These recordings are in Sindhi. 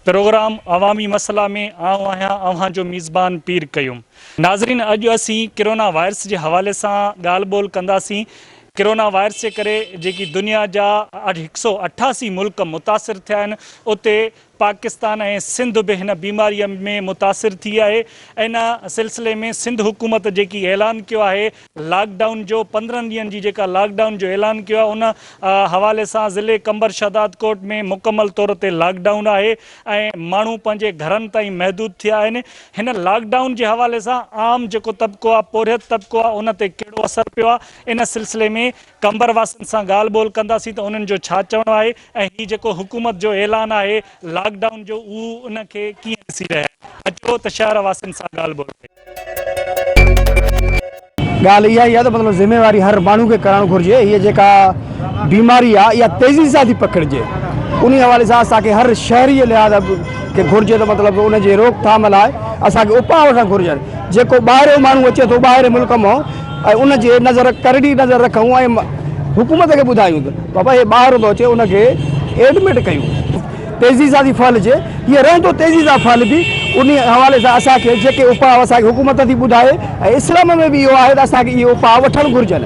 پروگرام عوامي مسئلا ۾ آئون آهيان اوهان جو ميزبان پير قيوم. ناظرين اڄ اسين ڪرونا وائرس جي حوالي سان ڳالهه ٻولهه ڪنداسين. ڪرونا وائرس جي ڪري جيڪي دنيا جا 188 ملڪ متاثر ٿيا آهن اتي پاڪستان ۽ سنڌ به هن بيماري ۾ متاثر ٿي آهي. ان سلسلي ۾ سنڌ حڪومت جيڪي اعلان ڪيو آهي لاڪ ڊائون جو 15 ڏينهن جي جيڪا لاڪ ڊائون جو اعلان ڪيو آهي ان حوالي سان ضلعي قمبر شهدادڪوٽ ۾ مڪمل طور تي لاڪ ڊائون آهي ۽ ماڻهو پنهنجي گهرن تائين محدود ٿيا آهن هن لاڪ ڊائون جي حوالي سان عام جيڪو طبقو آهي پورهيت طبقو آهي ان تي ڪهڙو اثر پيو آهي ان سلسلي ۾ قمبر واسين سان ڳالهه ٻولهه ڪنداسين ته انهن جو ڇا چوڻ آهي ۽ هي جيڪو حڪومت جو اعلان آهي لاڪ ڊائون جو اهو ان کي ڪيئن ڏسي رهيا آهن اچو ته شهر واسين سان ڳالهه ٻولهه ڪيون. ڳالهه اها ئي آهي ته مطلب ذميواري هر ماڻهو کي ڪرڻ گهرجي هيء جيڪا بيماري آهي اها تيزي سان ٿي پکڙجي انهي حوالي سان اسان کي هر شهري جي لحاظ کي گهرجي ته مطلب ان جي روڪٿام لاء اسان کي اپاء وٺڻ گهرجن جيڪو ٻاهريون ماڻهو اچي ٿو ٻاهرين ملڪ مان ۽ ان جي نظر ڪرڙي نظر رکون ۽ حڪومت کي ٻڌايون ته بابا هي ٻاهرون ٿو اچي ان کي ايڊمٽ ڪيون تيزي سان ٿي ڦهلجي هيء رهندو تيزي سان ڦهلبي انهي حوالي سان اسان کي جيڪي اپاء اسان کي حڪومت ٿي ٻڌائي ۽ اسلام ۾ به اهو آهي ته اسان کي اهي اپاء وٺڻ گهرجن.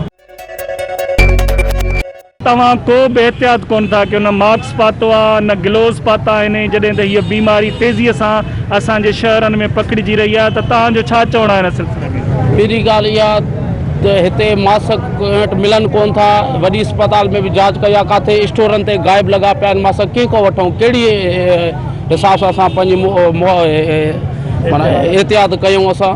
توهان ڪو به احتياط ڪونه ٿا ڪيو نه ماسڪ پاتو آ نه گلوز پاتا آهن ۽ جڏهن ته هيء بيماري تيزيء سان اسان جي شهرن ۾ پکڙجي رهي آهي ته توهان جو ڇا چوڻ آهي ان سلسلي ۾؟ پهرين ڳالهه اها ته هتي ماسڪ وٽ ملن ڪونه ٿا، وڏي اسپتال ۾ به جاچ ڪئي آهي ڪاٿي اسٽورن تي غائب لڳا پيا آهن ماسڪ ڪنهن کان وٺون ڪهڙي حساب سان اسان پنهنجي معنيٰ احتياط ڪيون اسان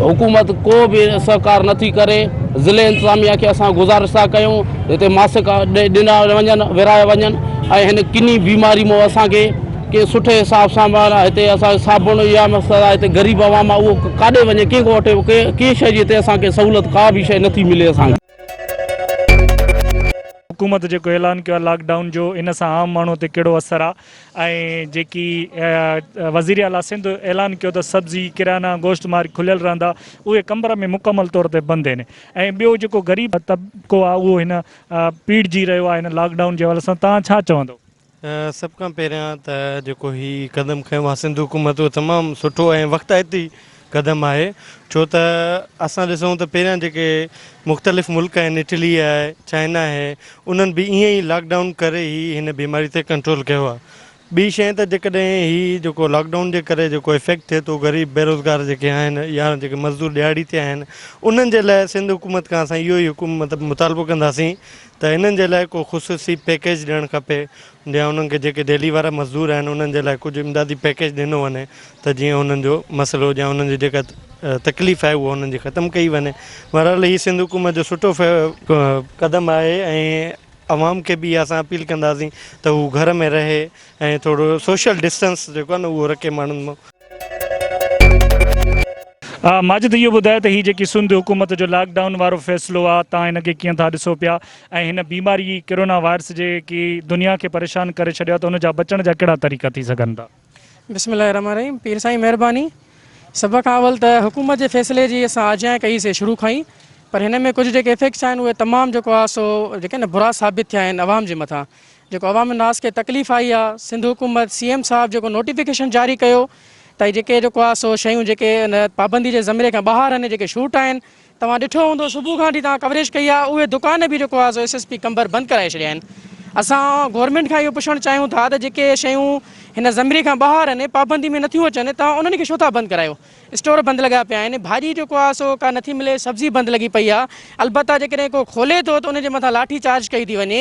حڪومت ڪو به سهڪار نٿي ڪري ضلعي انتظاميا کي اسان گذارش ٿا ڪيون هتي ماسڪ ڏنا وڃن ورهايا وڃن ۽ هن ڪني بيماري مون اسان کي ڪنهن سٺي حساب سان معنيٰ هتي اسان کي صابڻ يا مثلا هتي غريب عوام آهي اهو ڪاڏي وڃي ڪنهن کان وٺي ڪنهن شيء جي هتي اسان کي سهولت ڪا به شيء نٿي ملي اسان کي. حڪومت جيڪو اعلان ڪيو آهي لاڪ ڊائون جو ان سان عام ماڻهو تي ڪهڙو اثر آهي ۽ جيڪي وزير اعليٰ سنڌ اعلان ڪيو ته سبزي ڪريانا گوشت مارڪيٽ کليل رهندا اهي قمبر ۾ مڪمل طور تي بند آهن ۽ ٻيو جيڪو غريب طبقو آهي اهو هن پيڙجي رهيو آهي هن لاڪ ڊائون جي حوالي سان توهان ڇا چوندو؟ سڀ کان پهريان ته جيڪو هي قدم کنيو آهي سنڌ حڪومت اهو تمام سٺو ۽ وقتائتي قدم آهي ڇو ته اسان ڏسون ته پهريان جيڪي مختلف ملڪ آهن اٽلي آهي چائنا آهي انهن به ائين ئي لاڪ ڊائون ڪري ئي هن بيماري تي ڪنٽرول ڪيو آهي ٻي شيء ته جيڪڏهن هي جيڪو لاڪ ڊائون جي ڪري جيڪو افيڪٽ ٿئي ٿو غريب بيروزگار جيڪي آهن يا جيڪي مزدور ڏهاڙي تي آهن انهن جي لاء سنڌ حڪومت کان اسان اهو ئي حڪم مطلب مطالبو ڪنداسين ته انهن جي لاء ڪو خصوصي پيڪيج ڏيڻ کپي يا انهن کي جيڪي ڊيلي وارا مزدور آهن انهن جي لاء ڪجهه امدادي پيڪيج ڏنو وڃي ته جيئن انهن جو مسئلو يا انهن جي جيڪا تڪليف آهي اها انهن جي ختم ڪئي وڃي بهرحال هي سنڌ حڪومت جو سٺو قدم آهي ۽ عوام کي به اها اسان اپيل ڪنداسين ته هو گهر ۾ رهي ۽ ٿورو سوشل ڊسٽنس جيڪو آهي نه اهو رکي ماڻهن مان. ماجد اهو ٻڌايو ته هي جيڪي سنڌ حڪومت جو لاڪ ڊائون وارو فيصلو آ تان هن کي ڪيئن ٿا ڏسو پيا ۽ هن بيماري ڪرونا وائرس جيڪي دنيا کي پريشان ڪري ڇڏيو آ ته ان جا بچڻ جا ڪهڙا طريقا ٿي سگهن ٿا. بسم الله الرحمٰن الرحيم پير سائين مهرباني سڀ کان اول ته حڪومت جي فيصلي جي اسان آجيان ڪئي سي شروع کان ئي پر هن ۾ ڪجهه جيڪي افيڪٽس آهن اهي تمام جيڪو آ سو جيڪي نه برا ثابت ٿيا آهن عوام جي مٿان جيڪو عوام الناس کي تڪليف آئي آ سنڌ حڪومت سي ايم صاحب جيڪو نوٽيفڪيشن جاري ڪيو ته هي جيڪي جيڪو آ سو شيون جيڪي ان پابندي جي زمري کان ٻاهر آهن جيڪي شوٽ آهن توهان ڏٺو هوندو صبح کان وٺي توهان ڪوريج ڪئي آ اهي دڪان به جيڪو آ سو ايس ايس پي قمبر بند ڪرائي ڇڏيا آهن اسان گورنمينٽ کان اهو پڇڻ چاهيون ٿا ته جيڪي شيون هن زمري کان ٻاهر آهن پابندي ۾ نٿيون اچن توهان انهن کي ڇو ٿا بند ڪرايو اسٽور بند لڳا پيا آهن، ڀاڄي جيڪو آهي سو ڪا نٿي ملي، سبزي بند لڳي پئي آهي، البته جيڪڏهن ڪو کولي ٿو ته ان جي مٿان لاٺي چارج ڪئي ٿي وڃي،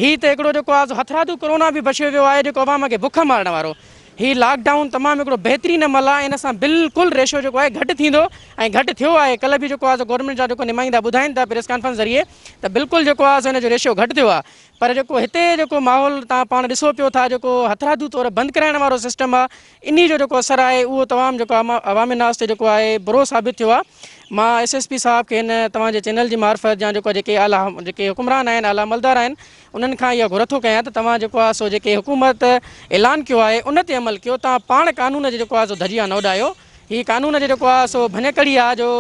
هي ته هڪڙو جيڪو آهي سو هٿرادو ڪورونا به بچيو ويو آهي جيڪو عوام کي بک مارڻ وارو هي لاڪ ڊائون تمام هڪڙو بهترين عمل آهي ان سان بلڪل ريشو جيڪو آهي گهٽ ٿيندو ۽ گهٽ ٿيو آهي ڪلهه به جيڪو آهي سو گورنمينٽ جا جيڪو نمائندا ٻڌائين ٿا پريس ڪانفرنس ذريعي ته بلڪل جيڪو آهي سو ان جو ريشو گهٽ ٿيو آهي پر جيڪو هتي جيڪو ماحول توهان پاڻ ڏسو پيو ٿا جيڪو هٿرادو طور بند ڪرائڻ وارو سسٽم آهي انهي جو جيڪو اثر آهي اهو تمام جيڪو عوام الناس تي جيڪو آهي برو ثابت ٿيو آهي مان ايس ايس پي صاحب کي هن توهان جي چينل جي معرفت يا جيڪو جيڪي اعليٰ جيڪي حڪمران آهن اعليٰ عملدار آهن انهن کان اها گهر ٿو ڪيان ته توهان جيڪو آهي سو جيڪي حڪومت اعلان ڪيو آهي ان تي عمل ڪيو توهان پاڻ قانون جي جيڪو آهي سو ڌڄيان نه اڏايو هي قانون جي جيڪو آهي سو ڀڃڪڙي آهي جو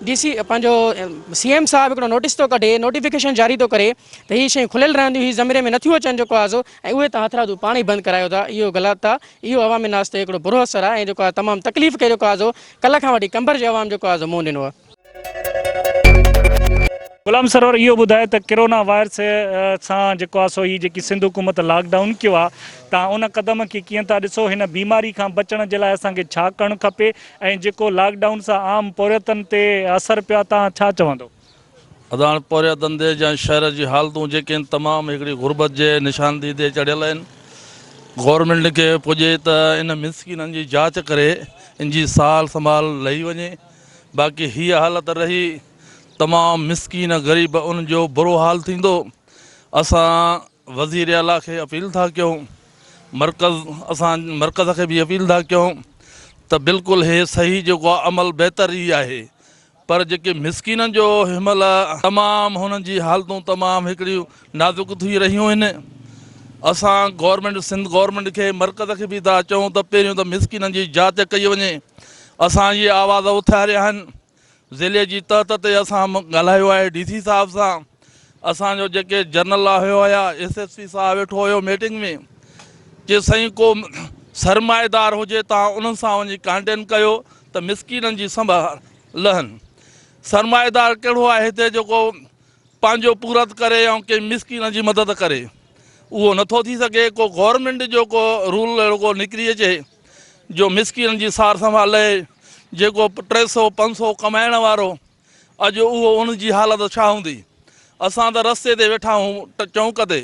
ڊي سي پنهنجو سي ايم صاحب هڪڙو نوٽيس ٿو ڪڍي، نوٽيفڪيشن جاري ٿو ڪري ته هي شيون کليل رهنديون، هي زمري ۾ نٿيون اچن جيڪو آهي سو، ۽ اهي توهان هٿرادو پاڻ ئي بند ڪرايو ٿا، اهو غلط آهي، اهو عوامي ناس تي هڪڙو برو اثر آهي ۽ جيڪو آهي تمام تڪليف کي جيڪو آهي سو ڪلهه کان وٺي قمبر جي عوام جيڪو آهي سو منهن ڏنو آهي. غلام سرور اهو ٻڌايو ته ڪرونا وائرس سان جيڪو آهي سو هي جيڪي سنڌ حڪومت لاڪ ڊائون ڪيو آهي تان ان قدم کي ڪيئن ٿا ڏسو هن بيماري کان بچڻ جي لاء اسان کي ڇا ڪرڻ کپي ۽ جيڪو لاڪ ڊائون سان عام پورهيتن تي اثر پيو آهي تان ڇا چوندو. ادا هاڻ پورهيتن تي يا شهر جي حالتون جيڪي آهن تمام هڪڙي غربت جي نشاندهي تي چڙهيل آهن گورنمينٽ کي پڄي ته ان مسڪينن جي جاچ ڪري ان جي سال سنڀال لهي وڃي باقي هيء حالت رهي تمام مسڪين غريب ان جو برو حال ٿيندو اسان وزير اعليٰ کي اپيل ٿا ڪيون مرڪز اسان مرڪز کي به اپيل ٿا ڪيون ته بلڪل هي صحيح جيڪو آهي عمل بهتر ئي آهي پر جيڪي مسڪينن جو هن مهل تمام هنن جي حالتون تمام هڪڙيون نازڪ ٿي رهيون آهن اسان گورنمينٽ سنڌ گورنمينٽ کي مرڪز کي به ٿا چئون ته پهريون ته مسڪينن جي جاچ ڪئي وڃي اسان اهي آواز اٿاريا آهن ضلعي جي تحت تي اسان ڳالهايو آهي ڊي سي صاحب سان اسان جو جيڪي جنرل آيو هيا ايس ايس پي صاحب ويٺو هيو ميٽنگ ۾ چي سائين ڪو سرمائيدار هجي تان انهن سان وڃي ڪانٽين ڪيو ته مسڪينن جي سنڀال لهن سرمائيدار ڪهڙو آهي هتي جيڪو پنهنجو پورت ڪري ۽ ڪنهن مسڪين جي مدد ڪري اهو نٿو ٿي سگهي ڪو گورنمينٽ جو ڪو رول اهڙو ڪو نڪري اچي جو مسڪين جي سار سنڀال لهي جيڪو 300 500 ڪمائڻ وارو اڄ اهو ان جي حالت ڇا هوندي اسان ته رستي تي ويٺا آهيون چونڪ تي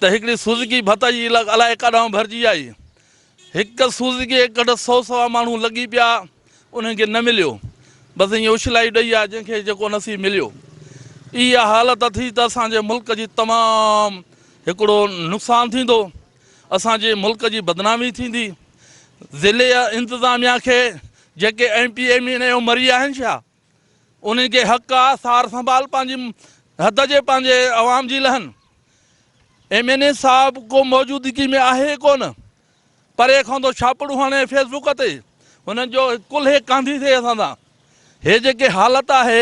ته هڪڙي سوزڪي ڀت جي الائي ڪاڏانهن ڀرجي آئي هڪ سوزڪي ڪڍ سو سوا ماڻهو لڳي پيا انهن کي نه مليو بس ائين اڇلائي ڏئي آ جنهن کي جيڪو نصيب مليو اها حالت ٿي ته اسان جي ملڪ جي تمام هڪڙو نقصان ٿيندو اسان جي ملڪ جي بدنامي ٿيندي ضلعي انتظاميا کي جيڪي ايم پي ايم اين اي مري آهن ڇا انهن کي حق آ سار سنڀال پنهنجي حد جي پنهنجي عوام جي لهن ايم اين اي صاحب ڪو موجودگي ۾ آهي ڪونه پري کان ٿو ڇاپڙو هڻي فيس بڪ تي هنن جو ڪلهي ڪانڌي ٿئي اسان سان هي جيڪي حالت آهي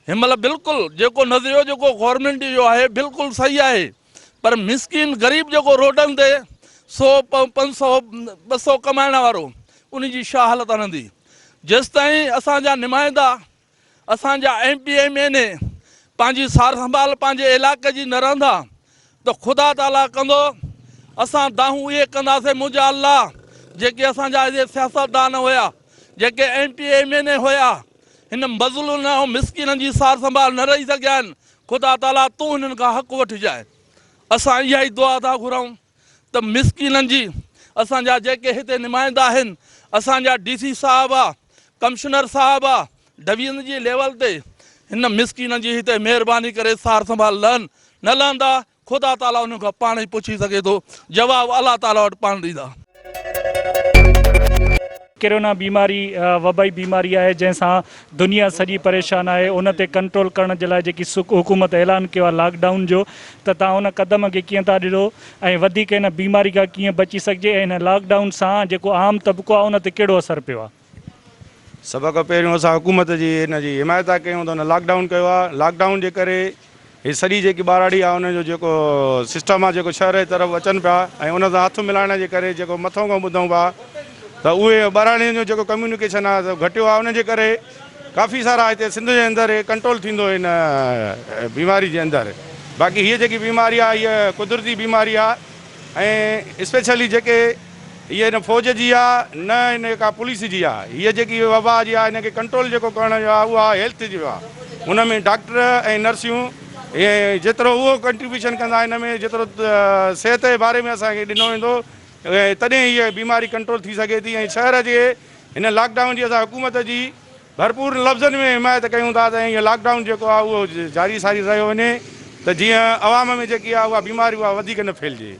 هن مهل بلڪل جيڪو نظريو جيڪو گورنمينٽ جو آهي بلڪل صحيح آهي پر مسڪين غريب جيڪو روڊن تي سو 500 200 ڪمائڻ وارو ان جي شا حالت هلندي جيستائين اسان جا نمائندا اسان جا ايم پي ايم اين اي پنهنجي سار سنڀال پنهنجي علائقي جي نه رهندا ته خدا تعاليٰ ڪندو اسان دانهون اهي ڪنداسين منهنجا الله جيڪي اسان جا اهي سياستدان هيا جيڪي ايم پي ايم اين اي هيا هن مظلومن ۽ مسڪينن جي سار سنڀال نه رهي سگهيا آهن خدا تعاليٰ تون هنن کان حق وٺجانء اسان اها ئي دعا ٿا گهرون ته مسڪينن جي اسان جا جيڪي هتي نمائندا آهن اسان جا ڊي سي صاحب آ ڪمشنر صاحب آ ڊويزن جي ليول تي هن مسڪينن جي هتي مهرباني ڪري سار سنڀال لهن نه لهندا خدا تعالي انهن کان پاڻ ئي پڇي سگهي ٿو جواب الله تعالي وٽ پاڻ ڏيندا. ڪرونا بيماري وبائي بيماري آهي جنهن سان دنيا سڄي پريشان آهي ان تي ڪنٽرول ڪرڻ جي لاء جيڪي حڪومت اعلان ڪيو آهي لاڪ ڊائون جو ته توهان ان قدم کي ڪيئن ٿا ڏسو ۽ وڌيڪ هن بيماري کان ڪيئن بچي سگهجي ۽ هن لاڪ ڊائون سان جيڪو عام طبقو آهي ان تي ڪهڙو اثر پيو آهي. سڀ کان پهريون اسان حڪومت جي ان جي حمايت ٿا ڪيون ته ان لاڪ ڊائون ڪيو آهي لاڪ ڊائون جي ڪري هي سڄي جيڪي ٻهراڙي آهي ان جو جيڪو سسٽم آهي جيڪو شهر جي طرف اچن پيا ۽ ان سان هٿ ملائڻ جي ڪري جيڪو مٿو کان ٻڌون پيا ته اهي ٻهراڙين جو جيڪو ڪميونيڪيشن آهي سو گهٽيو آهي ان جي ڪري ڪافي سارا هتي سنڌ جي اندر ڪنٽرول ٿيندو هن بيماري جي اندر باقي هيء جيڪي بيماري آهي هيء قدرتي بيماري آهي ۽ اسپيشلي جيڪي هيء نه فوج جي آ نه هن ڪا پوليس جي آ هيء جيڪي وبا جي آ هن کي ڪنٽرول جيڪو ڪرڻ جو آ اهو آ هيلٿ جو آ ان ۾ ڊاڪٽر ۽ نرسيون جيترو اهو ڪنٽريبيوشن ڪندا هن ۾ جيترو صحت جي باري ۾ اسان کي ڏنو ويندو تڏهن هيء بيماري ڪنٽرول ٿي سگهي ٿي ۽ شهر جي هن لاڪ ڊائون جي اسان حڪومت جي ڀرپور لفظن ۾ حمايت ڪيون ٿا ته هيء لاڪ ڊائون جيڪو آ اهو جاري ساري رهيو وڃي ته جيئن عوام ۾ جيڪي آ اها بيماري اها وڌيڪ نه ڦهلجي.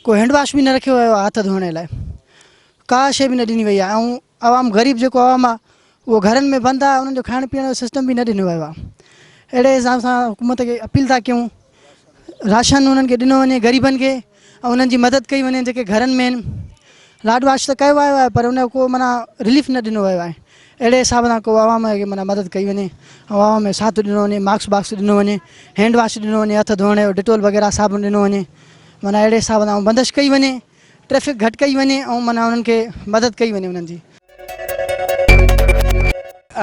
ڪو هينڊ واش به نه رکيو ويو آهي هٿ ڌوئڻ لاء ڪا شيء به نه ڏني وئي آهي ۽ عوام غريب جيڪو عوام آهي اهو گهرن ۾ بند آهي انهن جو کائڻ پيئڻ جو سسٽم به نه ڏنو ويو آهي اهڙي حساب سان حڪومت کي اپيل ٿا ڪيون راشن انهن کي ڏنو وڃي غريبن کي ۽ انهن جي مدد ڪئي وڃي جيڪي گهرن ۾ آهن لاڊ واش ته ڪيو ويو آهي پر ان جو ڪو معنيٰ رليف نه ڏنو ويو آهي. اهڙي حساب سان ڪو عوام کي معنيٰ مدد ڪئي وڃي ۽ عوام جو ساٿ ڏنو وڃي ماسڪ باسڪ ڏنو وڃي هينڊ واش ڏنو وڃي هٿ ڌوئڻ جو ڊيٽول وغيره صابڻ ڏنو وڃي معنيٰ اهڙي حساب سان بندش ڪئي وڃي ٽريفڪ گهٽ ڪئي وڃي ۽ معنيٰ انهن کي مدد ڪئي وڃي انهن جي.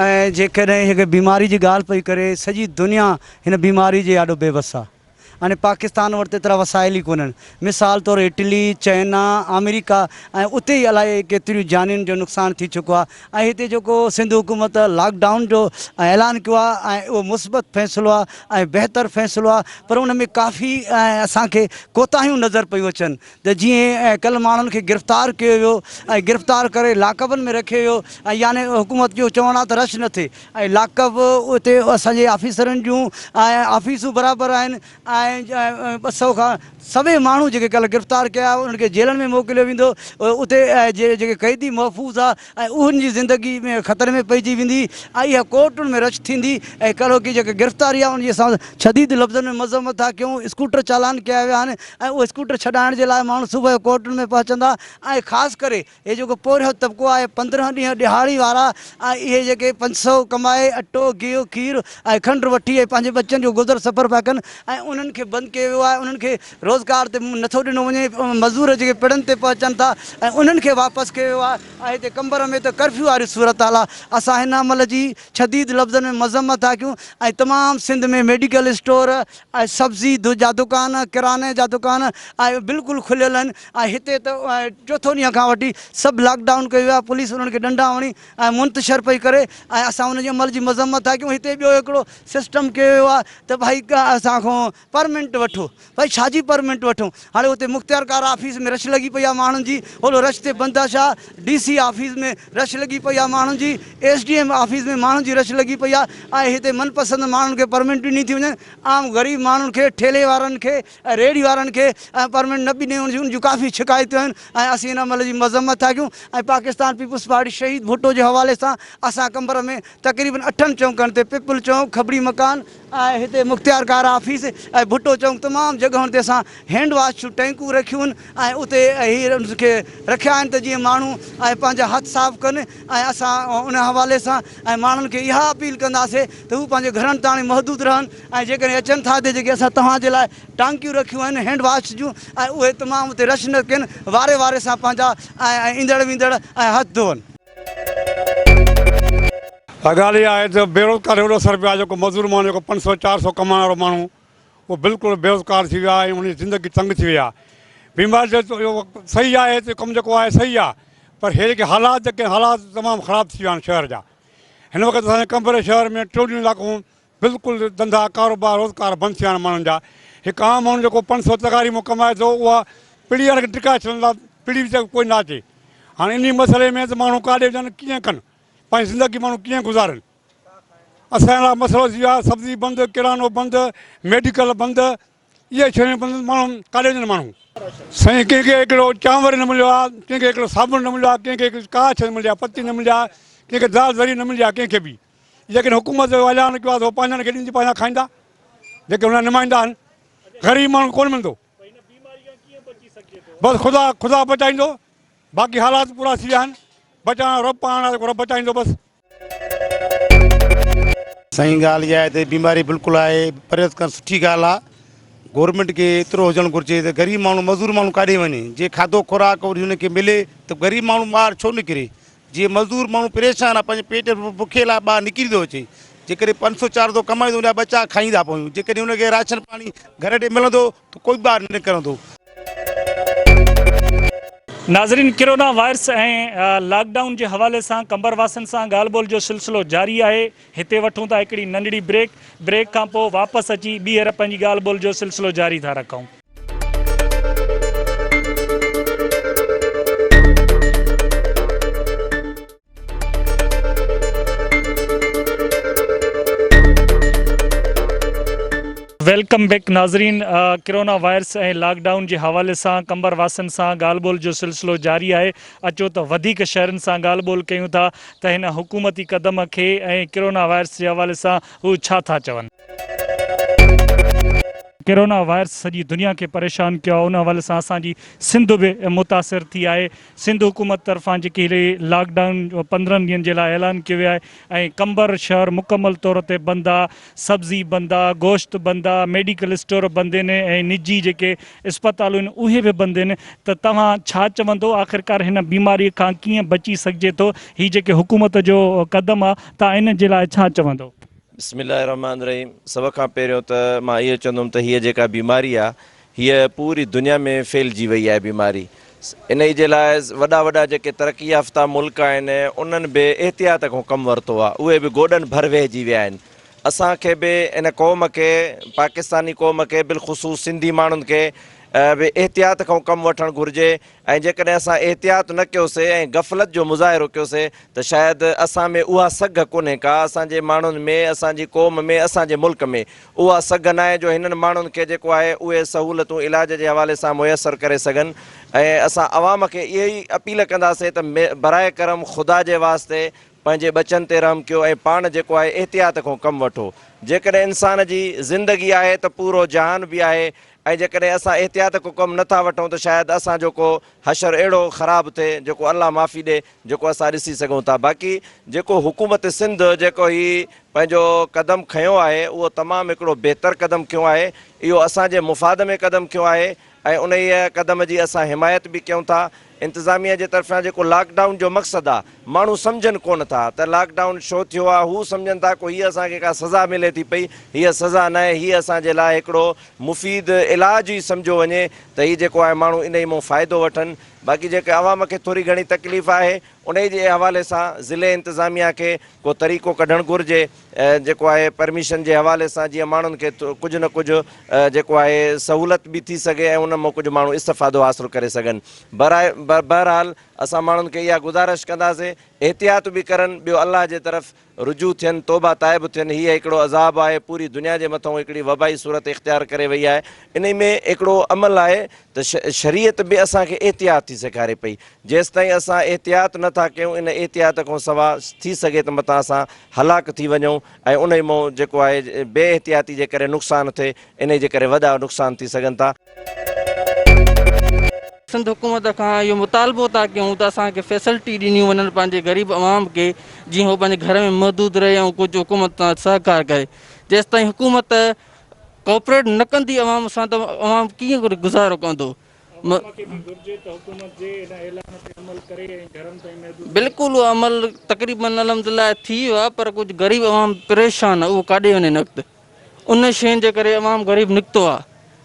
۽ جيڪڏهن هڪ بيماري جي ڳالهه پئي ڪري سڄي دنيا هن بيماري جي آڏو بيوس آ. هاڻي پاڪستان وٽ ته ايترا وسائل ئي ڪونهن. مثال طور اٽلي، چائنا، آمريڪا ۽ اتي ئي الائي ڪيتريون جانين جو نقصان ٿي چڪو آهي ۽ هتي جيڪو سنڌ حڪومت لاڪ ڊائون جو اعلان ڪيو آهي ۽ اهو مثبت فيصلو آهي ۽ بهتر فيصلو آهي پر ان ۾ ڪافي اسان کي ڪوتاهيون نظر پيون اچن ته جيئن ڪلهه ماڻهن کي گرفتار ڪيو ويو ۽ گرفتار ڪري لاڪپن ۾ رکيو ويو ۽ يعني حڪومت جو چوڻ آهي ته رش نه ٿئي ۽ لاڪ اپ اتي اسان جي آفيسرن جون ۽ آفيسون برابر آهن ۽ 200 کان سوين ماڻهو جيڪي ڪلهه گرفتار ڪيا انهن کي جيلن ۾ موڪليو ويندو اتي جيڪي قيدي محفوظ آ ۽ انهن جي زندگي ۾ خطري ۾ پئجي ويندي ۽ اها ڪورٽن ۾ رش ٿيندي ۽ ڪلهوڪي جيڪي گرفتاري آ ان جي اسان شديد لفظن ۾ مذمت ٿا ڪيون اسڪوٽر چالان ڪيا ويا آهن ۽ اهي اسڪوٽر ڇڏائڻ جي لاء ماڻهو صبح جو ڪورٽن ۾ پهچندا ۽ خاص ڪري هي جيڪو پورهيو طبقو آهي 15 ڏينهن ڏهاڙي وارا ۽ اهي جيڪي 500 ڪمائي اٽو، گيهه، کير ۽ کنڊ وٺي ۽ پنهنجي ٻچن جو گذر سفر پيا ڪن ۽ انهن کي بند ڪيو ويو آهي انهن کي روزگار تي نٿو ڏنو وڃي مزور جيڪي پڙن تي پهچن ٿا ۽ انهن کي واپس ڪيو ويو آهي ۽ هتي قمبر ۾ ته ڪرفيو واري صورتحال آهي اسان هن عمل جي شديد لفظن ۾ مذمت ٿا ڪيون ۽ تمام سنڌ ۾ ميڊيڪل اسٽور ۽ سبزي جا دڪان، ڪراني جا دڪان ۽ بلڪل کليل آهن ۽ هتي ته چوٿون ڏينهن کان وٺي سڀ لاڪ ڊائون ڪيو ويو آهي پوليس انهن کي ڏنڊا هڻي ۽ منتشر پئي ڪري ۽ اسان ان جي عمل جي مذمت ٿا ڪيون هتي ٻيو هڪڙو سسٽم ڪيو ويو آهي ته ڀائي اسان کان پرمنٽ وٺو ڀائي ڇا جي پرمنٽ وٺون هاڻي اتي مختيارڪار آفيس ۾ رش لڳي پئي آهي ماڻهن جي هوڏو رش تي بندش آهي ڊي سي آفيس ۾ رش لڳي پئي آهي ماڻهن جي ايس ڊي ايم آفيس ۾ ماڻهن جي رش لڳي پئي آهي ۽ هتي من پسند ماڻهن کي پرمنٽ ڏني ٿي وڃن عام غريب ماڻهن کي ٺيلهي وارن کي ۽ ريڙهي وارن کي ۽ پرمنٽ نه ڏني وڃي ان جون ڪافي شڪايتون آهن ۽ اسين ان عمل جي مذمت ٿا ڪيون ۽ پاڪستان پيپلز پارٽي شهيد ڀٽو جي حوالي سان اسان قمبر ۾ تقريبن اٺن چونڪن تي پپل چونڪ، کبڙي مڪان ۽ هتي مختيارڪار آفيس ۽ ڀٽو چونڪ تمام جڳهن تي اسان هينڊ واش جون ٽينڪون رکيون آهن ۽ اتي هي ان کي رکيا آهن ته جيئن ماڻهو ۽ پنهنجا هٿ صاف ڪن ۽ اسان ان حوالي سان ۽ ماڻهن کي اها اپيل ڪنداسين ته هو پنهنجي گهرن تاڻي محدود رهن ۽ جيڪڏهن اچن ٿا ته جيڪي اسان توهان جي لاء ٽانڪيون رکيون آهن هينڊ واش جون ۽ اهي تمام اتي رش نه ڪن واري واري سان پنهنجا ۽ ايندڙ ويندڙ ۽ هٿ ڌوئن. ڳالهه اها آهي ته بيروزگاري وڏو اثر پيو آهي جيڪو مزدور ماڻهو جيڪو 500 400 ڪمائڻ وارو ماڻهو اهو بلڪل بيروزگار ٿي ويو آهي ۽ ان جي زندگي تنگ ٿي وئي آهي بيماري جو اهو صحيح آهي ته ڪم جيڪو آهي صحيح آهي پر هي جيڪي حالات جيڪي حالات تمام خراب ٿي ويا آهن شهر جا هن وقت اسان جي قمبر شهر ۾ ٽيون ڏينهن لاڪون بلڪل ڌنڌا ڪاروبار روزگار بند ٿي ويا آهن ماڻهن جا هڪ عام ماڻهو جيڪو 500 تغاري مان ڪمائي ٿو اها پڙي وارن کي ٽڪائي ڇڏڻ لاء پڙي به ڪوئي نه اچي هاڻي انهي مسئلي ۾ ته ماڻهو ڪاڏي وڃن ڪيئن ڪن پنهنجي زندگي ماڻهو ڪيئن گذارن اسان لاء مسئلو ٿي ويو آهي سبزي بند ڪرانو بند ميڊيڪل بند اهي شيون بند ماڻهو ڪاڏي وڃن ماڻهو. سائين ڪنهن کي هڪڙو چانور نه مليو آهي ڪنهن کي هڪڙو صابڻ نه مليو آهي ڪنهن کي ڪا شيء نه ملي آهي پتي نه ملي آهي ڪنهن کي دال ذري نه ملي آهي ڪنهن کي به جيڪڏهن حڪومت جو اعلان ڪيو آهي ته هو پنهنجن کي ڏيندي پنهنجا کائيندا جيڪي هن جا نمائندا آهن غريب ماڻهو کي ڪونه ملندو بس خدا خدا بچائيندو باقي حالات پورا ٿي ويا آهن بچائڻ وارو رب پاڻ آهي جيڪو رب بچائيندو بس. سائين ڳالهه اها آهي ته بيماري بلڪل آهي پرهيز ڪرڻ سٺي ڳالهه آهي گورنمينٽ کي ايترو هجڻ گهرجي ته غريب ماڻهو مزور ماڻهو ڪاڏي وڃي جي کاڌو خوراڪ وري هن کي ملي ته غريب ماڻهو ٻاهر ڇو نڪري جي مزدور ماڻهو پريشان آهي پنهنجي پيٽ بکي لاء ٻاهر نڪري ٿو اچي جيڪڏهن 500 400 ڪمائيندو ان جا ٻچا کائيندا پويون جيڪڏهن هن کي راشن پاڻي گهر ڏي ملندو ته ڪوئي به ٻاهر نه نڪرندو. ناظرين ڪرونا وائرس ۽ لاڪ ڊائون جي حوالي سان قمبر واسين سان ڳالهه ٻولهه جو سلسلو جاري آهي هتي وٺون ٿا هڪڙي ننڍڙي بريڪ بريڪ کان پوء واپس اچي ٻيهر پنهنجي ڳالهه ٻولهه جو سلسلو جاري ٿا رکون. Welcome back ناظرين ڪرونا وائرس ۽ لاڪ ڊائون جي حوالي سان قمبر واسين سان ڳالهه ٻولهه جو سلسلو جاري آهي اچو ته وڌيڪ شهرين سان ڳالهه ٻولهه ڪيون ٿا ته هن حڪومتي قدم کي ۽ ڪرونا وائرس جي حوالي سان هو ڇا ٿا چون. ڪرونا وائرس سڄي دنيا کي پريشان ڪيو آهي ان حوالي سان اسان جي سنڌ به متاثر ٿي آهي. سنڌ حڪومت طرفان جيڪي هي لاڪ ڊائون 15 ڏينهن جي لاء اعلان ڪيو ويو آهي ۽ قمبر شهر مڪمل طور تي بند آ، سبزي بند آ، گوشت بند آ، ميڊيڪل اسٽور بند آهن ۽ نجي جيڪي اسپتالون آهن اهي به بند آهن ته توهان ڇا چوندو آخرڪار هن بيماري کان ڪيئن بچي سگهجي ٿو هي جيڪي حڪومت جو قدم آ توهان ان جي لاء ڇا چوندو؟ بسم الله الرحمٰن الرحيم سڀ کان پهريون ته مان اهو چوندم ته هيء جيڪا بيماري آ هيء پوري دنيا ۾ ڦهلجي وئي آهي بيماري انهي جي لاء وڏا وڏا جيڪي ترقي يافته ملڪ آهن انهن به احتياط کان ڪم ورتو آهي اهي به گوڏن ڀر ويهجي ويا آهن اسان کي به ان قوم کي پاڪستاني قوم کي بالخصوص سنڌي ماڻهن کي به احتياط کان ڪم وٺڻ گهرجي ۽ جيڪڏهن اسان احتياط نه ڪيوسي ۽ غفلت جو مظاهرو ڪيوسي ته شايد اسان ۾ اها سگهه ڪونهي ڪا، اسان جي ماڻهن ۾، اسان جي قوم ۾، اسان جي ملڪ ۾ اها سگهه ناهي جو هنن ماڻهن کي جيڪو آهي اهي سهولتون علاج جي حوالي سان ميسر ڪري سگهن ۽ اسان عوام کي اهي ئي اپيل ڪنداسي ته براء ڪرم خدا جي واسطي پنهنجي ٻچن تي رحم ڪيو ۽ پاڻ جيڪو آهي احتياط کان ڪم وٺو. جيڪڏهن انسان جي زندگي آهي ته پورو جهان به آهي ۽ جيڪڏهن اسان احتياط ڪو ڪم نه ٿا وٺون ته شايد اسان جو ڪو حشر اهڙو خراب ٿئي جيڪو الله معافي ڏي جيڪو اسان ڏسي سگهون ٿا باقي جيڪو حڪومت سنڌ جيڪو هي پنهنجو قدم کنيو آهي اهو تمام هڪڙو بهتر قدم کنيو آهي اهو اسان جي مفاد ۾ قدم کنيو آهي ۽ انهيء قدم جي اسان حمايت به ڪيون ٿا. انتظاميه جي طرفان جيڪو لاڪ ڊائون جو مقصد آ، ماڻهو سمجهن ڪونه ٿا ته لاڪ ڊائون ڇو ٿيو آ، هو سمجهن ٿا ڪو هيء اسان کي ڪا سزا ملي ٿي پئي، هيء سزا ناهي، هيء اسان جي لاء هڪڙو مفيد علاج ئي سمجهيو وڃي ته هي جيڪو آهي ماڻهو انهيء مون فائدو وٺن. باقي جيڪي عوام کي ٿوري گهڻي تڪليف آهي، انهيء جي حوالي سان ضلعي انتظاميه کي ڪو طريقو ڪڍڻ گهرجي. جيڪو آهي پرميشن جي حوالي سان جيئن ماڻهن کي ڪجهه نه ڪجهه جيڪو آهي سهولت به ٿي سگهي ۽ ان مان ڪجهه ماڻهو استفادو حاصل ڪري سگهن بهرحال اسان ماڻهن کي اها گذارش ڪنداسين احتياط به ڪرن ٻيو الله جي طرف رجوع ٿين توبه تائب ٿين هيء هڪڙو عذاب آهي پوري دنيا جي مٿئون هڪڙي وبائي صورت اختيار ڪري وئي آهي انهي ۾ هڪڙو عمل آهي ته شريعت به اسان کي احتياط ٿي سيکاري پئي جيستائين اسان احتياط نه ٿا ڪيون ان احتياط کان سوا ٿي سگهي ته متان اسان هلاڪ ٿي وڃون ۽ انهي مون جيڪو آهي بي احتياطي جي ڪري نقصان ٿئي انهي جي ڪري وڏا نقصان ٿي سگهن ٿا. سنڌ حڪومت کان اهو مطالبو ٿا ڪيون ته اسان کي فيسلٽي ڏنيون وڃن پنهنجي غريب عوام کي جيئن هو پنهنجي گهر ۾ محدود رهي ۽ ڪجهه حڪومت سان سهڪار ڪري جيستائين حڪومت ڪوپريٽ نه ڪندي عوام سان ته عوام ڪيئن گذارو ڪندو. عوام کي به گهرجي ته حڪومت جي ان اعلان تي عمل ڪري ۽ گهرن تائين محدود رهي. بلڪل اهو عمل تقريبن الحمدلله ٿي ويو آهي پر ڪجهه غريب عوام پريشان آهي اهو ڪاڏي وڃي هن وقت ان شين جي ڪري عوام غريب نڪتو آهي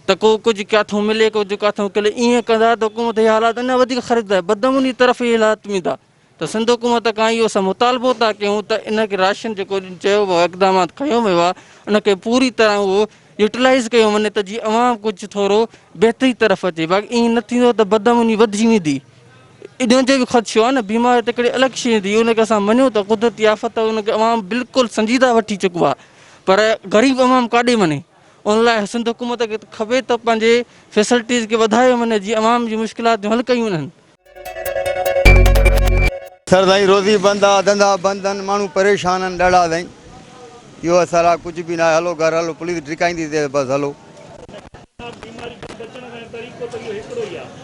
ته ڪو ڪجهه ڪاٿون ملي ڪجهه ڪاٿون ڪلي ائين ڪندا ته حڪومت جي حالات اڃا وڌيڪ خراب ٿيندا بدامني طرف اهي حالات ويندا ته سنڌ حڪومت کان اهو اسان مطالبو ٿا ڪيون ته ان کي راشن جيڪو چيو ويو آهي اقدامات کنيو ويو آهي ان کي پوري طرح اهو يوٽيلائيز ڪيو وڃي ته جيئن عوام ڪجهه ٿورو بهتري طرف اچي باقي ائين نه ٿيندو ته بدامني وڌي ويندي ان جو به خدشو آهي نه بيماري ته هڪڙي الڳ شيء هوندي ان کي اسان مڃون ته قدرتي آفت آهي ان کي عوام بلڪل سنجيده وٺي چڪو آهي پر غريب عوام ڪاڏي وڃي ان لاء سنڌ حڪومت کي کپي ته پنهنجي فيسلٽيز کي وڌايو وڃي جيئن عوام جي مشڪلات حل ڪيون وڃن. سر سائين روزي بند آ ڌنڌا بند آھن ماڻھو پريشان آھن ڏاڍا سائين اھو اثر آ ڪجھ به ناھي ھلو گھر ھلو پوليس ڊڪائيندي ٿي بس ھلو.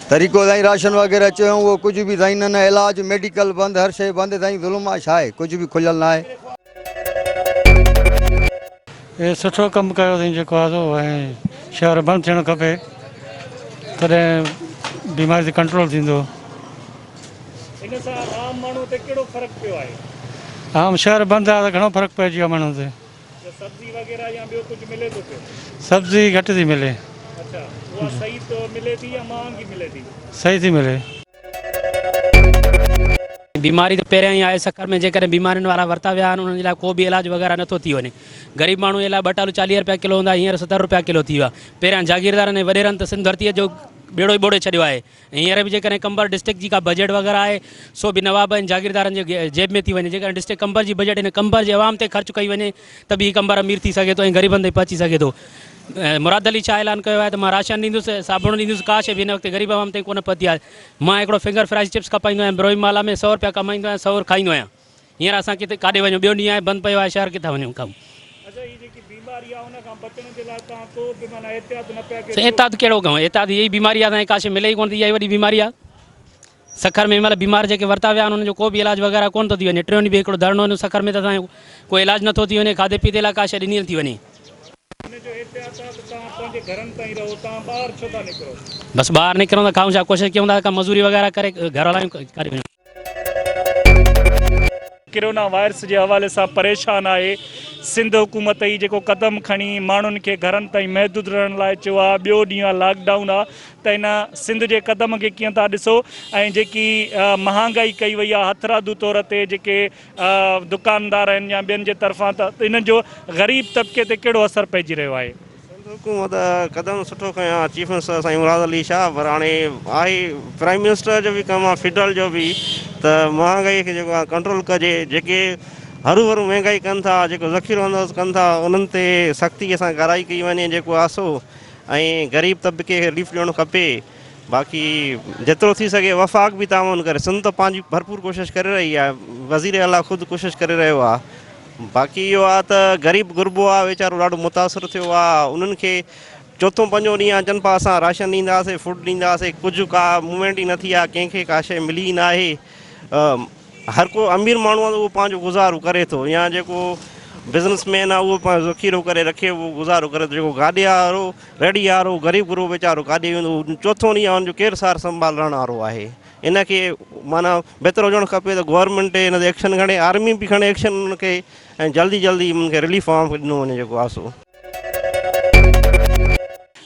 طريقو سائين راشن وغيره چيو اھو ڪجھ به سائين نه نه علاج ميڊيڪل بند ھر شي بند سائين ظلم آ ڇا آھي ڪجھ به کليل ناھي. اهي سٺو ڪم ڪيو اٿئي جيڪو آهي سو ۽ شهر بند ٿيڻ کپي تڏهن بيماري تي ڪنٽرول ٿيندو. ان سان عام ماڻهو تي ڪهڙو فرق پيو آهي؟ عام شهر بند آهي ته گهڻو فرق پئجي ويو آهي ماڻهن تي. ته سبزي وغيره يا ٻيو ڪجهه ملي ٿو پيو؟ سبزي گهٽ ٿي ملي. اڇا اها صحيح ملي ٿي يا مهانگي ملي ٿي؟ صحيح ٿي ملي. بيماري ته پهريان ئي آهي سکر ۾ جيڪڏهن بيمارين وارا ورتا ويا آهن انهن جي لاء ڪو به علاج وغيره نٿو ٿي وڃي غريب ماڻهو جي لاء ٻه آلو 40 رپيا ڪلو هوندا هينئر 70 رپيا ڪلو ٿي ويا پهريان جاگيردارن ۽ وڏيرن ته سنڌ ڌرتيء جو ٻيڙو ئي ٻوڙي ڇڏيو آهي ۽ هينئر به جيڪڏهن قمبر ڊسٽرڪٽ جي ڪا بجيٽ وغيره آهي سو به نواب ۽ جاگيردارن جي جيب ۾ ٿي وڃي جيڪڏهن ڊسٽرڪٽ قمبر جي بجيٽ هن قمبر جي عوام تي خرچ ڪئي وڃي ته به هي قمبر امير ٿي سگهي ٿو ۽ غريبن تائين پهچي سگهي ٿو. مراد علي شاهه اعلان ڪيو آهي ته مان راشن ڏيندس، صابڻ ڏيندس، ڪا شيء به هن وقت غريب عوام تائين ڪونه پهتي آهي. مان هڪڙو فنگر فرائز چپس کپائيندو آهيان، بروهي مالا ۾ سئو رپيا ڪمائيندو آهيان، سئو کائيندو آهيان. هينئر اسان ڪٿي ڪاڏي وڃون، ٻيو ڏينهن آهي بند پيو آهي شهر ڪٿان وڃون کائون. اڇا هي جيڪي بيماري آهي ان کان بچڻ جي لاء توهان ڪو به معنيٰ احتياط نه پيا ڪريو. سائين احتياط ڪهڙو ڪيون احتياط هيء ئي بيماري آهي سائين ڪا شيء ملي ئي ڪونه ٿي اها ئي وڏي بيماري آهي. سکر ۾ هن مهل بيمار جيڪي ورتا ويا آهن انهن جو ڪو به علاج وغيره ڪونه ٿو ٿي وڃي ٽيون ڏينهن به هڪڙو ڌرڻو هنيو سکر ۾ ته اسان جو ڪو علاج نه ٿو ٿي وڃي کاڌي پيتي لاء ڪا شيء ڏني نه ٿي وڃي. ان جو احتياط آهي ته توهان پنهنجي گهرن تائين رهو توهان ٻاهر ڇو ٿا نڪرو. بس ٻاهر نڪرون ته کائون ڇا ڪوشش ڪيون ٿا ته ڪا مزوري وغيره ڪري گهر هلايون ڪاڏي وڃون. ڪرونا وائرس جي حوالي سان پريشان آهي، سنڌ حڪومت هي جيڪو قدم کڻي ماڻهن کي گهرن تائين محدود رهڻ لاء چيو آهي، ٻيو ڏينهن آهي لاڪ ڊائون آهي ته ان سنڌ جي قدم کي ڪيئن ٿا ڏسو ۽ جيڪي مهانگائي ڪئي وئي آهي هٿرادو طور تي جيڪي دڪاندار آهن يا ٻين جي طرفان ته انهن جو غريب طبقي تي ڪهڙو اثر پئجي رهيو آهي. سنڌ حڪومت قدم سٺو کنيو آهي چيف منسٽر سائين مراد علي شاهه پر هاڻي آهي پرائيم منسٽر جو به ڪم آهي فيڊرل جو به ته مهانگائي کي جيڪو آهي ڪنٽرول ڪجي جيڪي هرو ڀرو مهنگائي ڪن ٿا جيڪو ذخيرو اندوز ڪن ٿا انهن تي سختي سان ڪارائي ڪئي وڃي جيڪو آهي سو ۽ غريب طبقي کي رليف ڏيڻ کپي باقي جيترو ٿي سگهي وفاق به تعاون ڪري سنڌ ته پنهنجي ڀرپور ڪوشش ڪري رهي آهي وزير اعليٰ خود ڪوشش ڪري رهيو آهي باقي اهو آ ته غريب غربو آ ويچارو ڏاڍو متاثر ٿيو آ انهن کي چوٿون پنجون ڏينهن اچن پيا اسان راشن ڏينداسي فوڊ ڏينداسي ڪجهه ڪا موومينٽ ئي نه ٿي آ ڪنهن کي ڪا شيء ملي ئي ناهي هر ڪو امير ماڻهو آ ته اهو پنهنجو گذارو ڪري ٿو يا جيڪو بزنس مين آ اهو پنهنجو ذخيرو ڪري رکي اهو گذارو ڪري ٿو جيڪو گاڏي وارو ريڙهي وارو غريب غربو ويچارو ڪاڏي ويندو چوٿون ڏينهن آ ان جو ڪير سار سنڀال رهڻ وارو آهي. ان کي معنيٰ بهتر هجڻ کپي ته گورنمينٽ ان تي ايڪشن کڻي آرمي به کڻي ايڪشن ان کي ۽ جلدي جلدي ان کي رليف عوام کي ڏنو وڃي جيڪو آ سو.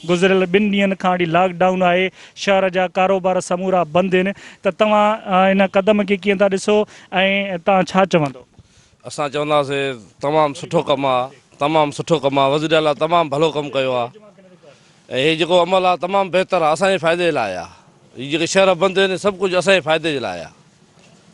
گذريل ٻن ڏينهن کان اڙي لاڪ ڊائون آهي، شهر جا ڪاروبار سمورا بند آهن ته توهان ان قدم کي ڪيئن ٿا ڏسو ۽ توهان ڇا چوندو؟ اسان چونداسين تمام سٺو ڪم آ تمام سٺو ڪم آ وزير اعليٰ تمام ڀلو ڪم ڪيو آ. ۽ هي جيڪو عمل آ تمام بهتر آ اسان جي فائدي لاء آ هي جيڪي شهر بند آهن سڀ ڪجهه اسان جي فائدي جي لاء آ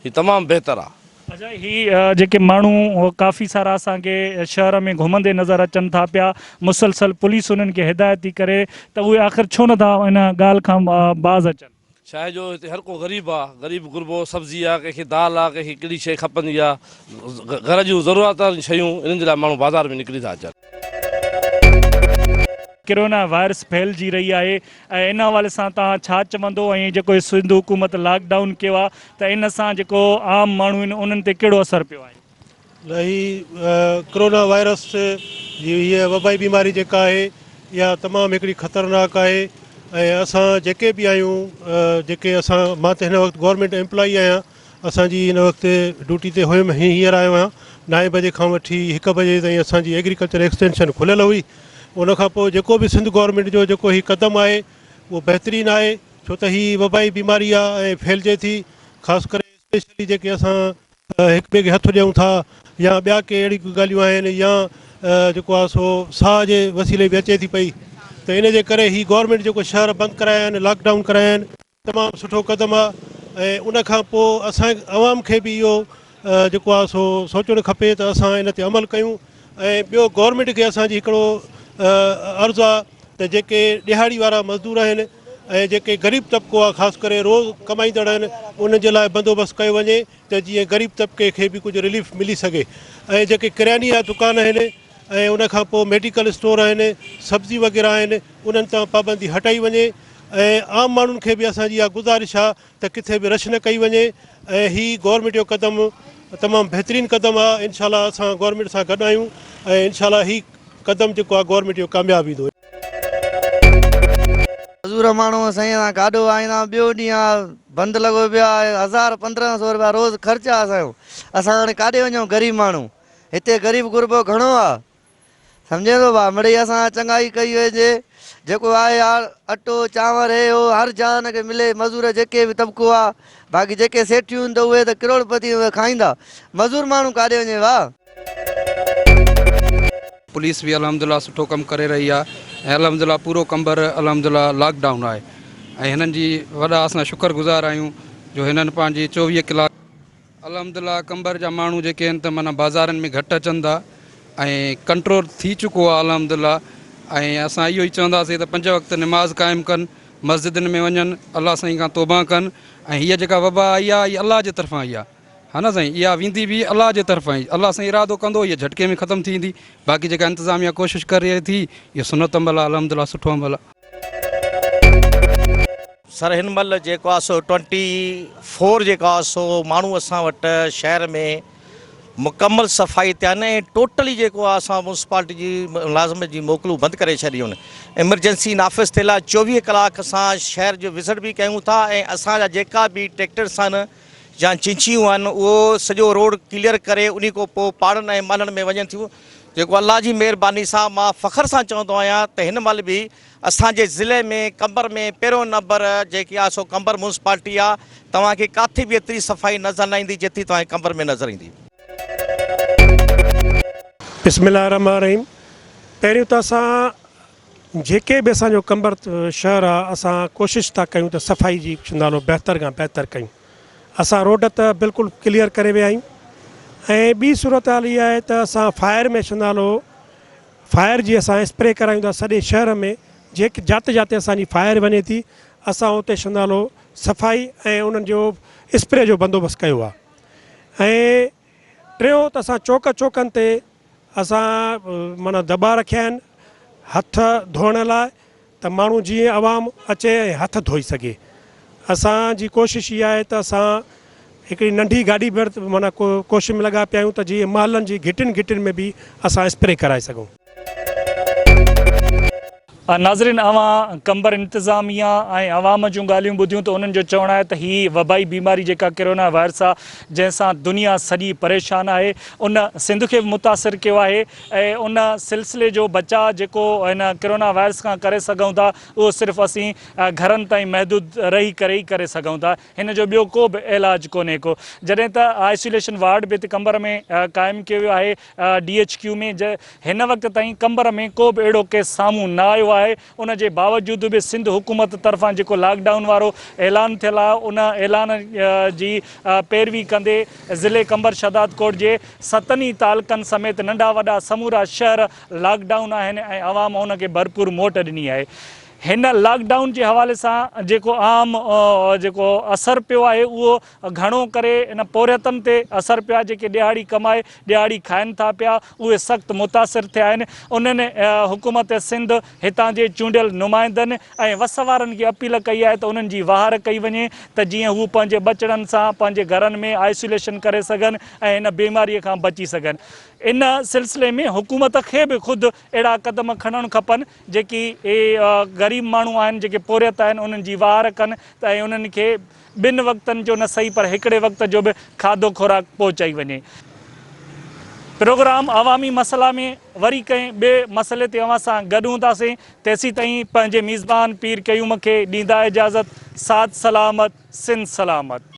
هي تمام بهتر آ. اڇا هي جيڪي ماڻهو ڪافي سارا اسان کي شهر ۾ گهمندي نظر اچن ٿا پيا مسلسل پوليس انهن کي هدايت ٿي ڪري ته اهي آخر ڇو نه ٿا ان ڳالهه کان باز اچن. ڇا آهي جو هتي هر ڪو غريب آ غريب غربو سبزي آ ڪنهن کي دال آ ڪنهن کي ڪهڙي شيء کپندي آ گهر جون ضرورت واريون شيون انهن جي لاء ماڻهو بازار ۾ نڪري ٿا اچن. ڪرونا وائرس ڦهلجي رهي آهي ۽ ان حوالي سان توهان ڇا چوندو ۽ جيڪو سنڌ حڪومت لاڪ ڊائون ڪيو آهي ته ان سان جيڪو عام ماڻهو آهن انهن تي ڪهڙو اثر پيو آهي؟ نه هي ڪرونا وائرس جي هيء وبائي بيماري جيڪا آهي اها تمام هڪڙي خطرناڪ آهي ۽ اسان جيڪي به آهيون جيڪي اسان مان ته هن وقت گورنمينٽ ايمپلائي آهيان اسان جي هن وقت ڊيوٽي تي هيم هينئر آيو آهيان نائين بجي کان وٺي هڪ بجي تائين اسان جي ايگريڪلچر ايڪسٽينشن کليل هئي ان کان پوء جيڪو به سنڌ گورنمينٽ جو جيڪو هي قدم آهي اهو بهترين آهي ڇو ته هي وبائي بيماري آهي ۽ ڦهلجي ٿي خاص ڪري اسپيشلي جيڪي اسان هڪ ٻئي کي هٿ ڏيون ٿا يا ٻيا ڪي اهڙي ڪي ڳالهيون آهن يا جيڪو آهي سو ساهه جي وسيلي به اچي ٿي پئي ته ان جي ڪري هي گورنمينٽ جيڪو شهر بند ڪرايا آهن لاڪ ڊائون ڪرايا آهن تمام سٺو قدم آهي ۽ ان کان پوء اسان عوام کي به اهو جيڪو آهي سو سوچڻ کپي ته اسان ان تي عمل ڪيون ۽ ٻيو گورنمينٽ کي اسان جي هڪڙو عرض آهي ته جيڪي ڏهاڙي وارا مزدور آهن ۽ جيڪي غريب طبقو آهي خاص ڪري روز ڪمائيندڙ آهن انهن جي لاء بندوبست ڪيو وڃي ته جيئن غريب طبقي کي به ڪجهه رليف ملي سگهي ۽ جيڪي ڪرياني جا دڪان آهن ۽ ان کان پوء ميڊيڪل اسٽور آهن سبزي وغيره آهن انهن تان پابندي هٽائي وڃي ۽ عام ماڻهن کي به اسان جي اها گذارش آهي ته ڪٿي به رش نه ڪئي وڃي ۽ هي گورنمينٽ جو قدم تمام بهترين قدم آهي انشاء الله اسان گورنمينٽ سان گڏ آهيون ۽ انشاء الله هي قدم جيڪو آهي گورنمينٽ جو ڪامياب ويندو. مزور ماڻهو سائين اسان گاڏو آئيندا ٻيو ڏينهن آ بند لڳو پيو آ 1000 1500 روپيا روز خرچ آ اسان جو اسان هاڻي ڪاڏي وڃون غريب ماڻهو هتي غريب غربو گهڻو آ سمجهين ٿو ڀاء مڙئي اسان چڱائي ڪئي هجي جيڪو آهي اٽو چانور هي هو هر جان کي ملي مزور جيڪي به طبقو آ باقي جيڪي سيٺيون آهن ته اهي ته ڪروڙ پتي اهي کائيندا مزور ماڻهو ڪاڏي وڃي ڀاء. پوليس به الحمدلله سٺو ڪم ڪري رهي آهي ۽ الحمدلله پورو قمبر الحمدلله لاڪ ڊائون آهي ۽ هنن جي وڏا اسان شڪر گذار آهيون جو هنن پنهنجي 24 ڪلاڪ الحمدلله قمبر جا ماڻهو جيڪي آهن ته معنيٰ بازارن ۾ گهٽ اچن ٿا ۽ ڪنٽرول ٿي چڪو آهي الحمدلله ۽ اسان اهو ئي چونداسين ته پنج وقت نماز قائم ڪن مسجدن ۾ وڃن الله سائين کان توبه ڪن ۽ هيء جيڪا وبا آئي آهي هي الله جي طرفان آئي آهي. ها نه سائين اها ويندي به الله جي طرفان ئي الله سائين ارادو ڪندو اها جهٽڪي ۾ ختم ٿي ويندي باقي جيڪا انتظاميا ڪوشش ڪري رهي ٿي اهو سنت عمل آهي الحمدلله سٺو عمل آهي. سر هن مهل جيڪو آهي سو ٽوئنٽي فور جيڪو آهي سو ماڻهو اسان وٽ شهر ۾ مڪمل صفائي تي آهن ۽ ٽوٽلي جيڪو آهي اسان ميونسپالٽي جي ملازم جي موڪلون بند ڪري ڇڏيون آهن ايمرجنسي نافذ ٿيل آهي 24 ڪلاڪ اسان شهر جو وزٽ به ڪيون ٿا ۽ اسان جا جيڪا به ٽريڪٽرس آهن يا چنچيون آهن اهو سڄو روڊ ڪليئر ڪري انهي کان پوء پاڙن ۽ محلن ۾ وڃن ٿيون جيڪو الله جي مهرباني سان مان فخر سان چوندو آهيان ته هن مهل به اسان جي ضلعي ۾ قمبر ۾ پهريون نمبر جيڪي آهي سو قمبر ميونسپالٽي آهي توهان کي ڪاٿي به ايتري صفائي نظر نه ايندي جيتري توهان کي قمبر ۾ نظر ايندي. بسم الله الرحمٰن الرحيم پهريون ته اسان جيڪي به اسان جو قمبر شهر آ اسان ڪوشش ٿا ڪيون ته صفائي جي نالو بهتر کان بهتر ڪيون اسان روڊ ته بلڪل ڪليئر ڪري ويا آهيون ۽ ٻي صورتحال اها آهي ته اسان فائر ۾ شنالو فائر جي اسان اسپري ڪرايون ٿا سڄي شهر ۾ جيڪ جاتي جاتي اسان جي فائر وڃي ٿي اسان اتي شنالو صفائي ۽ انهن جو اسپري جو بندوبست ڪيو آ ۽ ٽيون ته اسان چوڪ چوڪن تي اسان معنيٰ دٻا رکيا آهن هٿ ڌوئڻ لاء ته ماڻهو جيئن عوام اچي ۽ هٿ ڌوئي سگهي. اسان جي ڪوشش اها آهي ته اسان هڪڙي ننڍي گاڏي به معنيٰ ڪوشش ۾ لڳا پيا آهيون ته جيئن محلن جي گهٽين گهٽين ۾ به اسان اسپري ڪرائي سگهون. ناظرين اوهان قمبر انتظاميا ۽ عوام جون ڳالهيون ٻڌيون ته انهن جو چوڻ آهي ته هي وبائي بيماري جيڪا ڪرونا وائرس آهي جنهن سان دنيا سڄي پريشان آهي ان سنڌ کي به متاثر ڪيو آهي ۽ ان سلسلي جو بچاء جيڪو هن ڪرونا وائرس کان ڪري سگهون ٿا اهو صرف اسين گهرن تائين محدود رهي ڪري ئي ڪري سگهون ٿا هن جو ٻيو ڪو به علاج ڪونهي ڪو جڏهن ته آئسوليشن وارڊ به هتي قمبر ۾ قائم ڪيو ويو آهي ڊي ايڇ ڪيو ۾ هن وقت تائين قمبر ۾ ڪو به اهڙو ڪيس سامهون نه آيو آهي ان جي باوجود به سنڌ حڪومت طرفان جيڪو لاڪ ڊائون وارو اعلان ٿيل آهي ان اعلان جي پيروي ڪندي ضلعي قمبر شهدادڪوٽ جي ستن ئي تعلقن سميت ننڍا وڏا سمورا شهر لاڪ ڊائون آهن ۽ عوام ان کي ڀرپور موٽ ڏني آهي هن لاڪ ڊائون جي حوالي سان جيڪو عام جيڪو اثر پيو آهي اهو گهڻو ڪري ان پورهيتن تي اثر پيو آهي جيڪي ڏهاڙي ڪمائي ڏهاڙي کائن ٿا پيا اهي سخت متاثر ٿيا آهن انهن حڪومت سنڌ هتان جي چونڊيل نمائندن ۽ وس وارن کي اپيل ڪئي آهي ته انهن جي واهر ڪئي وڃي ته جيئن هو پنهنجي ٻچڙن سان پنهنجي گهرن ۾ آئسوليشن ڪري سگهن ۽ هن بيماري کان بچي سگهن ان سلسلي ۾ حڪومت کي به خود اهڙا قدم کڻڻ کپن جيڪي غريب ماڻهو آهن جيڪي پورهيت آهن انهن جي واهر ڪن ته ۽ انهن کي ٻن وقتن جو نه سهي پر هڪڙي وقت جو به کاڌو خوراڪ پهچائي وڃي. پروگرام عوامي مسئلا ۾ وري ڪنهن ٻئي مسئلي تي اوهان سان گڏ هونداسين تيسيتائين پنهنجي ميزبان پير قيوم کي ڏيندا اجازت ساٿ سلامت سنڌ سلامت.